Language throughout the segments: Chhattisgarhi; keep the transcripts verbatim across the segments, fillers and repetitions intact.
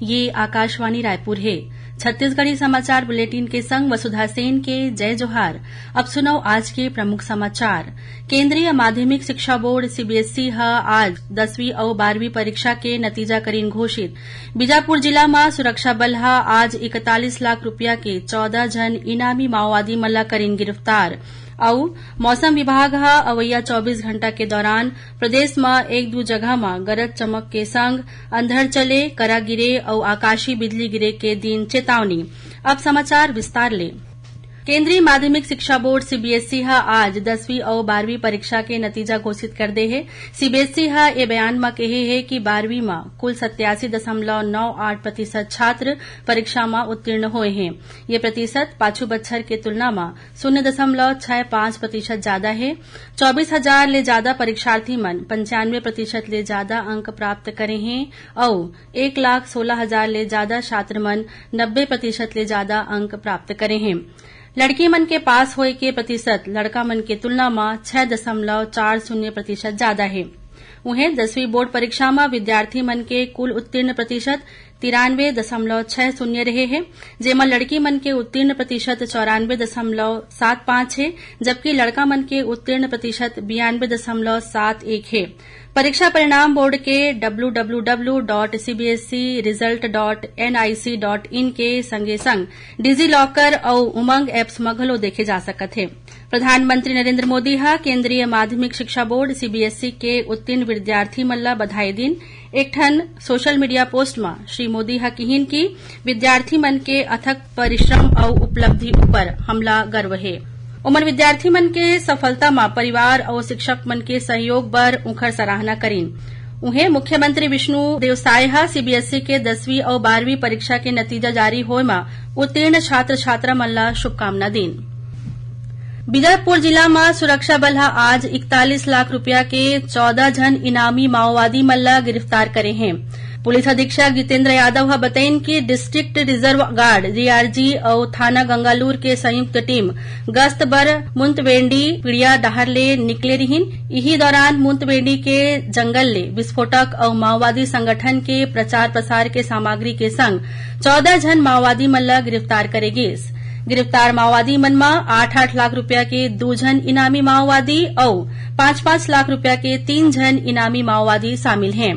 ये आकाशवाणी रायपुर हे। छत्तीसगढ़ी समाचार बुलेटिन के संग वसुधा सेन के जय जोहार। अब सुनव आज के प्रमुख समाचार। केंद्रीय माध्यमिक शिक्षा बोर्ड, सीबीएसई, ह आज दसवीं अउ बारहवीं परीक्षा के नतीजा करीन घोषित। बीजापुर जिला म सुरक्षा बल ह आज इकतालीस लाख रुपया के चौदह झन इनामी माओवादी मन ला करीन गिरफ्तार। अउ मौसम विभाग ह अवइया चौबीस घंटा के दौरान प्रदेश म एक दू जगह म गरज चमक के संग अंधड़ चले, करा गिरे अउ आकाशीय बिजली गिरे के दीन चेतावनी। अब समाचार विस्तार ले। केंद्रीय माध्यमिक शिक्षा बोर्ड, सीबीएसई, ह आज दसवीं अउ बारहवीं परीक्षा के नतीजा घोषित कर दे हे। सीबीएसई ह ए बयान म केहे हे कि बारहवीं म कुल सत्यासी दशमलव नौ आठ प्रतिशत छात्र परीक्षा म उत्तीर्ण होए हें। ये प्रतिशत पाछू बछर के तुलना म शून्य दशमलव छह पाँच प्रतिशत जादा हे। चौबीस हजार ले जादा परीक्षार्थी मन पंचानवे प्रतिशत ले जादा अंक प्राप्त करे हें अउ एक लाख सोलह हजार ले जादा छात्र मन नब्बे प्रतिशत ले जादा अंक प्राप्त करे हें। लड़की मन के पास होए के प्रतिशत लड़का मन के तुलना म छह दशमलव चार शून्य प्रतिशत जादा हे। उहें, दसवीं बोर्ड परीक्षा म विद्यार्थी मन के कुल उत्तीर्ण प्रतिशत तिरानवे दशमलव छह शून्य रहे हे, जेमा लड़की मन के उत्तीर्ण प्रतिशत चौरानवे दशमलव सात पाँच हे, जबकि लड़का मन के उत्तीर्ण प्रतिशत बयानवे दशमलव सात एक हे। परीक्षा परिणाम बोर्ड के W W W dot CBSE result dot NIC dot in के संगे संग डिजी लॉकर अउ उमंग एप्स म घलो देखे जा सकत हे। प्रधानमंत्री नरेंद्र मोदी ह केंद्रीय माध्यमिक शिक्षा बोर्ड, सीबीएसई, के उत्तीर्ण विद्यार्थी मन ल बधाई दिन। एक ठन सोशल मीडिया पोस्ट म श्री मोदी ह किहिन कि विद्यार्थी मन के अथक परिश्रम अउ उपलब्धि ऊपर हमला गर्व हे। ओमन विद्यार्थी मन के सफलता म परिवार अउ शिक्षक मन के सहयोग बर उंखर सराहना करिन। उहें, मुख्यमंत्री विष्णु देव साय ह सीबीएसई के दसवीं अउ बारहवीं परीक्षा के नतीजा जारी होए म उत्तीर्ण छात्र छात्रा मन ल शुभकामना दीन। बीजापुर जिला म सुरक्षा बल ह आज इकतालीस लाख रुपया के चौदह झन इनामी माओवादी मन ल गिरफ्तार करे हे। पुलिस अधीक्षक जितेंद्र यादव ह बतइन कि डिस्ट्रिक्ट रिजर्व गार्ड, डीआरजी, अउ थाना गंगालूर के संयुक्त टीम गश्त बर मुंतवेंडी पीड़िया डहार ले निकले रिहिन। इही दौरान मुंतवेंडी के जंगल ले विस्फोटक अउ माओवादी संगठन के प्रचार प्रसार के सामग्री के संग चौदह झन माओवादी मन ल गिरफ्तार करे गिस। गिरफ्तार माओवादी मन म आठ आठ लाख रुपया के दू झन इनामी माओवादी अउ पाँच पाँच लाख रुपया के तीन झन इनामी माओवादी शामिल हें।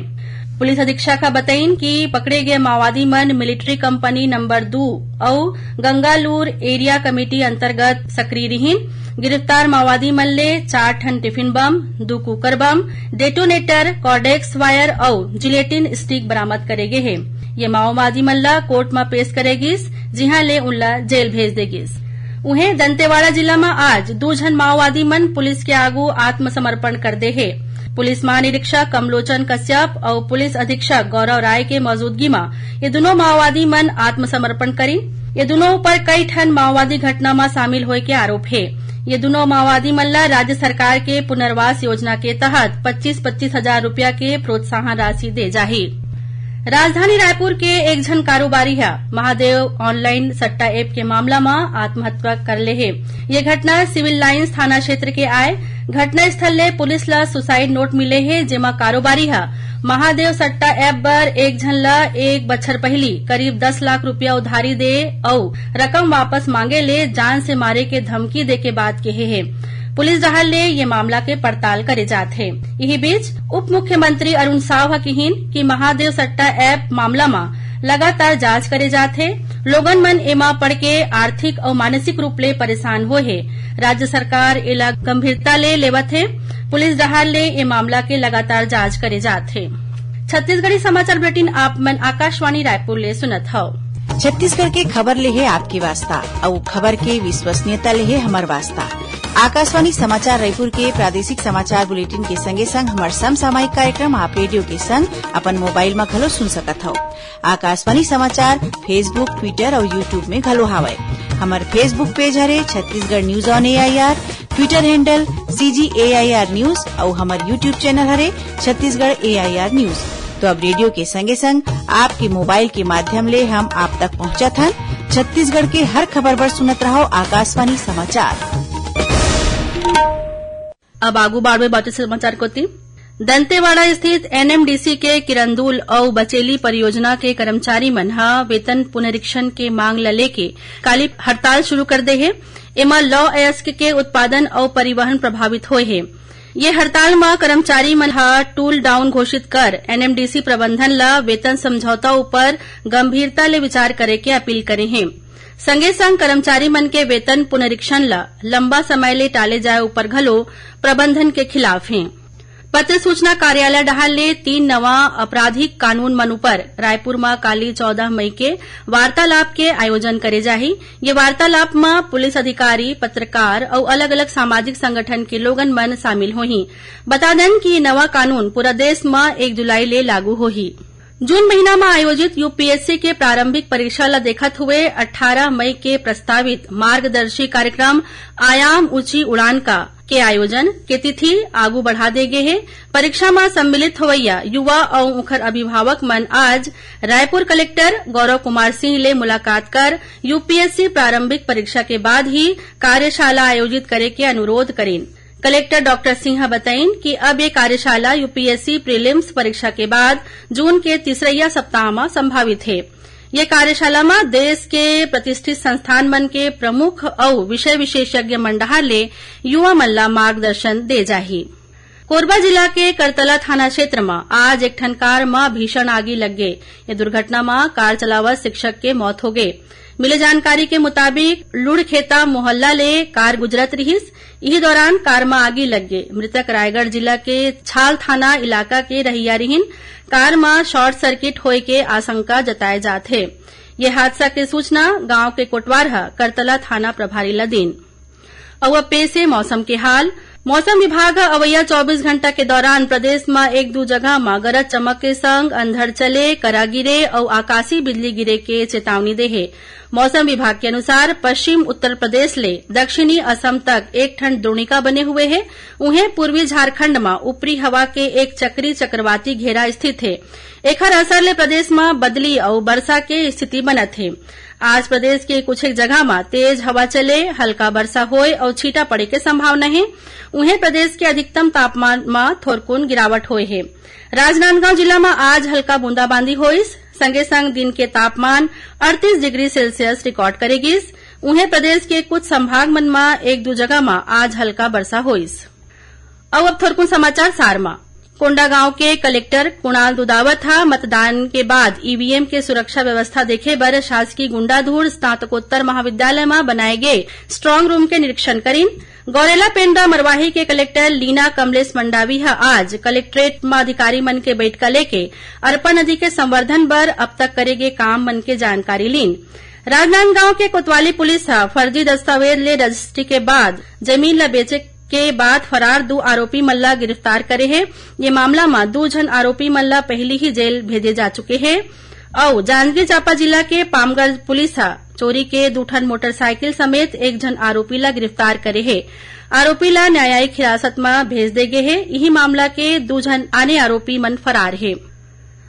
पुलिस अधीक्षक ह बतइन कि पकड़े गए माओवादी मन मिलिट्री कंपनी नंबर दू अउ गंगालूर एरिया कमेटी अंतर्गत सक्रिय रिहिन। गिरफ्तार माओवादी मन ले चार ठन टिफिन बम, दू cooker bomb, detonator, Cordtex wire अउ जिलेटिन स्टिक बरामद करे गे हे। ये माओवादी मन ल कोर्ट म पेश करे गिस, जिहां ले उनला जेल भेज दे गिस। उहें, दंतेवाड़ा जिला म आज दू झन माओवादी मन पुलिस के आगू आत्मसमर्पण कर दे हे। पुलिस महानिरीक्षक कमलोचन कश्यप अउ पुलिस अधीक्षक गौरव राय के मौजूदगी म ये दुनों माओवादी मन आत्मसमर्पण करिन। ये दुनों ऊपर कई ठन माओवादी घटना म शामिल होए के आरोप हे। ये दुनों माओवादी मन ल राज्य सरकार के पुनर्वास योजना के तहत पच्चीस पच्चीस हजार रुपया के प्रोत्साहन राशि दे जाही। राजधानी रायपुर के एक झन कारोबारी ह महादेव ऑनलाइन सट्टा ऐप के मामला म आत्महत्या कर ले हे। ये घटना सिविल लाइंस थाना क्षेत्र के आय। घटनास्थल ले पुलिस ल सुसाइड नोट मिले हे, जेमा कारोबारी ह महादेव सट्टा ऐप बर एक झन ल एक बछर पहिली करीब दस लाख रुपया उधारी दे अउ रकम वापस मांगे ले जान से मारे के धमकी दे के बात केहे हे। पुलिस डहार ले ये मामला के पड़ताल करे जात हे। इही बीच, उप मुख्यमंत्री अरुण साव ह किहिन कि महादेव सट्टा ऐप मामला म लगातार जांच करे जात हे। लोगन मन एमा पड़ के आर्थिक अउ मानसिक रूप ले परेशान होए हे। राज्य सरकार एला गंभीरता ले लेवत हे। पुलिस डहार ले ए मामला के लगातार जांच करे जात हे। छत्तीसगढ़ी समाचार बुलेटिन आप मन आकाशवाणी रायपुर ले सुनत हव। छत्तीसगढ़ के खबर ले हे आपके वास्ता, अउ खबर के विश्वसनीयता ले हे हमर वास्ता। आकाशवाणी समाचार रायपुर के प्रादेशिक समाचार बुलेटिन के संगे संग हमर समसामयिक कार्यक्रम आप रेडियो के संग अपन मोबाइल म घलो सुन सकत हव। आकाशवाणी समाचार Facebook, Twitter अउ YouTube में घलो हावय। हमर Facebook पेज हरे Chhattisgarh news on AIR, Twitter handle CG AIR news अउ हमर YouTube चैनल हरे छत्तीसगढ़ एआईआर न्यूज। तो अब रेडियो के संगे संग आपके मोबाइल के माध्यम ले हम आप तक पहुंचत हन। छत्तीसगढ़ के हर खबर बर सुनत रहव आकाशवाणी समाचार। अब आगू बाढ़बे बातचीत समाचार कोती। दंतेवाड़ा स्थित एनएमडीसी के किरंदुल अउ बचेली परियोजना के कर्मचारी मन ह वेतन पुनरीक्षण के मांग ल लेके काली हड़ताल शुरू कर दे हे। एमा लौह अयस्क के उत्पादन अउ परिवहन प्रभावित होए हे। ये हड़ताल म कर्मचारी मन ह टूल डाउन घोषित कर एनएमडीसी प्रबंधन ल वेतन समझौता ऊपर गंभीरता ले विचार करे के अपील करे हे। संगे संग कर्मचारी मन के वेतन पुनरीक्षण ल लंबा समय ले टाले जाए ऊपर घलो प्रबंधन के खिलाफ हे। पत्र सूचना कार्यालय डहार ले तीन नवा आपराधिक कानून मन ऊपर रायपुर म काली चौदह मई के वार्तालाप के आयोजन करे जाही। ये वार्तालाप म पुलिस अधिकारी, पत्रकार अउ अलग-अलग सामाजिक संगठन के लोगन मन शामिल होही। बता देन कि नवा कानून पूरा देश म एक जुलाई ले लागू होही। जून महीना म आयोजित यूपीएससी के प्रारंभिक परीक्षा ल देखत हुए अट्ठारह मई के प्रस्तावित मार्गदर्शी कार्यक्रम आयाम ऊंची उड़ान का के आयोजन के तिथि आगू बढ़ा दे गे हे। परीक्षा म सम्मिलित होवइया युवा अउ उंखर अभिभावक मन आज रायपुर कलेक्टर गौरव कुमार सिंह ले मुलाकात कर यूपीएससी प्रारंभिक परीक्षा के बाद ही कार्यशाला आयोजित करे के अनुरोध करिन। कलेक्टर डॉक्टर सिंह ह बताइन कि अब ये कार्यशाला यूपीएससी प्रीलिम्स परीक्षा के बाद जून के तीसरइया सप्ताह म संभावित हे। ये कार्यशाला म देश के प्रतिष्ठित संस्थान मन के प्रमुख अउ विषय विशेषज्ञ मन डहार ले युवा मन ला मार्गदर्शन दे जाही। कोरबा जिला के करतला थाना क्षेत्र म आज एक ठन कार म भीषण आगी लग गे। ये दुर्घटना म कार चलावत शिक्षक के मौत हो गे। मिले जानकारी के मुताबिक लुड़खेता मोहल्ला ले कार गुजरत रिहिस। इही दौरान कार म आगी लग गे। मृतक रायगढ़ जिला के छाल थाना इलाका के रहइया रिहिन। कार म शॉर्ट सर्किट होए के आशंका जताए जात हे। ये हादसा के सूचना गांव के कोटवार ह करतला थाना प्रभारी ल दीन। अउ अब पेश हे मौसम के हाल। मौसम विभाग ह अवइया चौबीस घंटा के दौरान प्रदेश म एक दू जगह म गरज चमक के संग अंधड़ चले, करा गिरे अउ आकाशीय बिजली गिरे के चेतावनी दे हे। मौसम विभाग के अनुसार पश्चिम उत्तर प्रदेश ले दक्षिणी असम तक एक ठन द्रोणिका बने हुए हे। उहें, पूर्वी झारखंड म ऊपरी हवा के एक चक्री चक्रवाती घेरा स्थित हे। एखर असर ले प्रदेश म बदली अउ बरसा के स्थिति बनत हे। आज प्रदेश के कुछ एक जगह म तेज हवा चले, हल्का बरसा होए अउ छींटा पड़े के संभावना हे। उहें, प्रदेश के अधिकतम तापमान म थोरकुन गिरावट होए हे। राजनांदगांव जिला म आज हल्का बूंदाबांदी होइस, संगे संग दिन के तापमान अड़तीस डिग्री सेल्सियस रिकॉर्ड करे गिस। उहें, प्रदेश के कुछ संभाग मन म एक दू जगह म आज हल्का बरसा होइस। अउ अब थोरकुन समाचार सार म। कोंडागांव के कलेक्टर कुणाल दुदावत ह मतदान के बाद ईवीएम के सुरक्षा व्यवस्था देखे बर शासकीय गुंडाधूर स्नातकोत्तर महाविद्यालय म बनाए गे स्ट्रांग रूम के निरीक्षण करिन। गौरेला पेंड्रा मरवाही के कलेक्टर लीना कमलेश मंडावी ह आज कलेक्ट्रेट म अधिकारी मन के बैठका लेके अरपा नदी के संवर्धन बर अब तक करे गे काम मन के जानकारी लीन। राजनांदगांव के कोतवाली पुलिस ह फर्जी दस्तावेज ले रजिस्ट्री के बाद जमीन ल बेचे के बाद फरार दू आरोपी मन ल गिरफ्तार करे हे। ये मामला म दू झन आरोपी मन ल पहिली ही जेल भेजे जा चुके हे। अउ जांजगीर चांपा जिला के पामगढ़ पुलिस ह चोरी के दू ठन मोटरसाइकिल समेत एक झन आरोपी ल गिरफ्तार करे हे। आरोपी ल न्यायिक हिरासत म भेज दे गे हे। इही मामला के दू झन आने आरोपी मन फरार हे।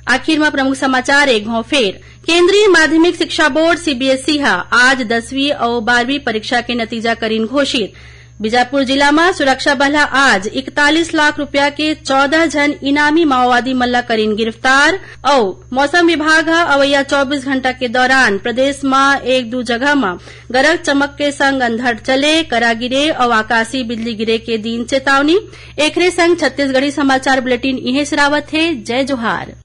आखिर म प्रमुख समाचार एक घांव फेर। केंद्रीय माध्यमिक शिक्षा बोर्ड, सीबीएसई, ह आज दसवीं अउ बारहवीं परीक्षा के नतीजा करिन घोषित। बीजापुर जिला म सुरक्षा बल ह आज इकतालीस लाख रुपया के चौदह झन इनामी माओवादी मन ल करिन गिरफ्तार। अउ मौसम विभाग ह अवइया चौबीस घंटा के दौरान प्रदेश म एक दू जगह म गरज चमक के संग अंधड़ चले, करा गिरे अउ आकाशीय बिजली गिरे के दीन चेतावनी। एखरे संग छत्तीसगढ़ी समाचार बुलेटिन इहें सिरावत हे। जय जोहार।